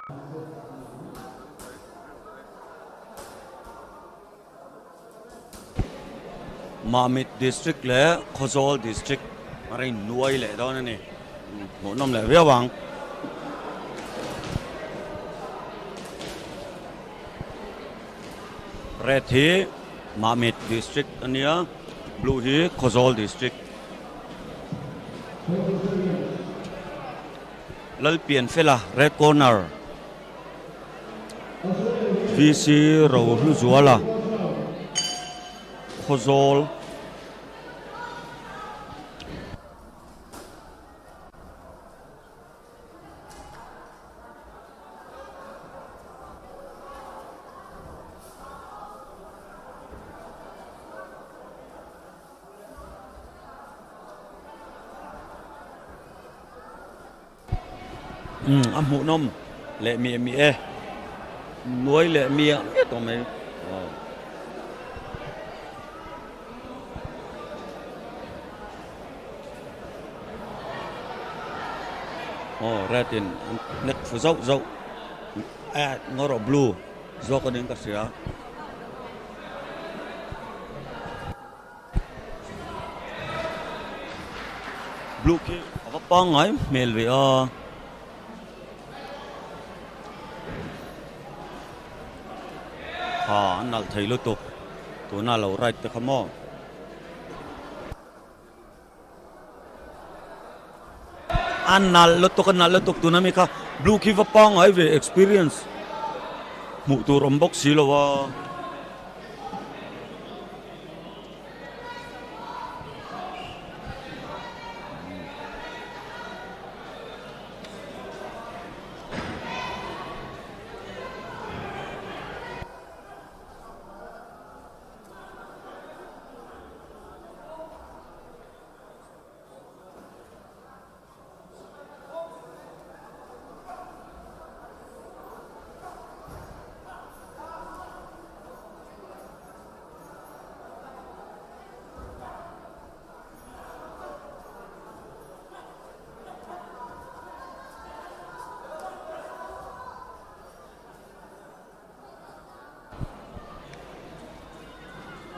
Mamit District leh Khawzawl District a rawn nuai leh dawn a ni. Hmuhnawm leh viau ang. Red hi Mamit District a nia, Blue hi Khawzawl District. Lalpianfela Red Corner. VC Rohluzuala Khawzawl. Umm a hmuhnawm leh miah miah e nuai leh miah miah tawh mai aw. Aw red in an hnek fu zauh zauh eh ngaw rawh blue zawk a ning ka hria. Blue khi a va pangngai hmel ve a. Ha an nalh thei lutuk tuna lo ride te kha maw. A nalh lutuk a nalh lutuk tuna mi kha blue khi va pangngai ve experience hmuh tur awm bawk si lo a.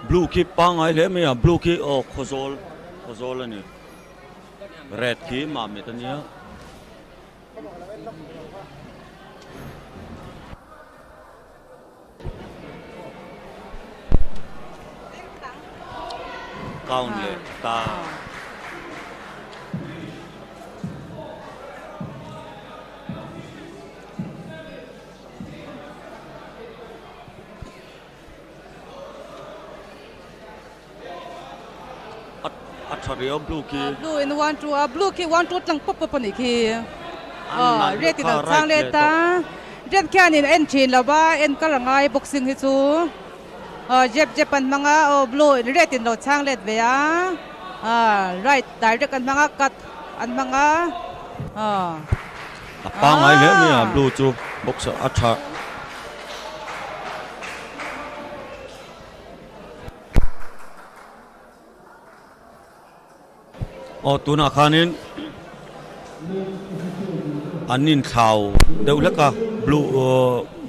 Blue khi pangngai hle mai a blue khi aw khawzawl khawzawl a ni red khi mamit a nia. Count leh ta. A tha riau blue khi. Blue in one two a blue khi one two tlang pawp pawp a nih khi. Red in a chang let a. Red khian in en thin lo va en kal a ngai boxing hi chu. Jab jab an hmang a aw blue in red in lo chang let ve a. Right direct an hmang a cut an hmang a. A pangngai hle mai a blue chu boxer a tha. Aw tunah khanin an inthlau deuh hlek a blue aw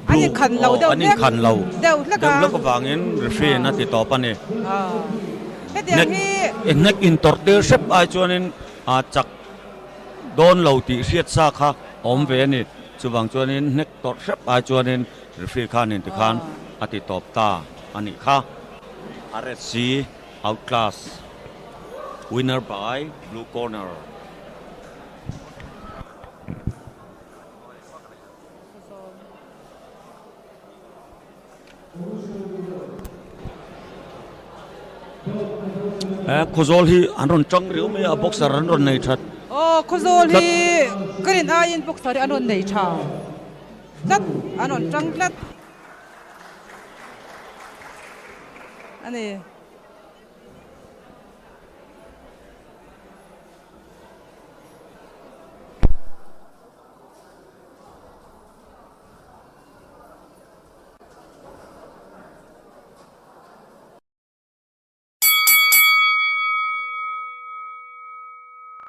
blue aw an inkhan lo deuh hlek avangin referee in a ti tawp a ni. Hnek intawrh tir hrep ai chuanin a chak dawn lo tih hriat sa kha a awm ve a ni. Chuvang chuanin hnek tawrh hrep ai chuanin referee khanin tikhan a ti tawp ta a nih kha. RSC Outclass Winner by Blue Corner. He Khawzawl hi an rawn tang riau mai a boxer an rawn nei that. Aw Khawzawl hi ka rin aiin boxer hi an rawn nei tha tlat an rawn tang tlat a ni.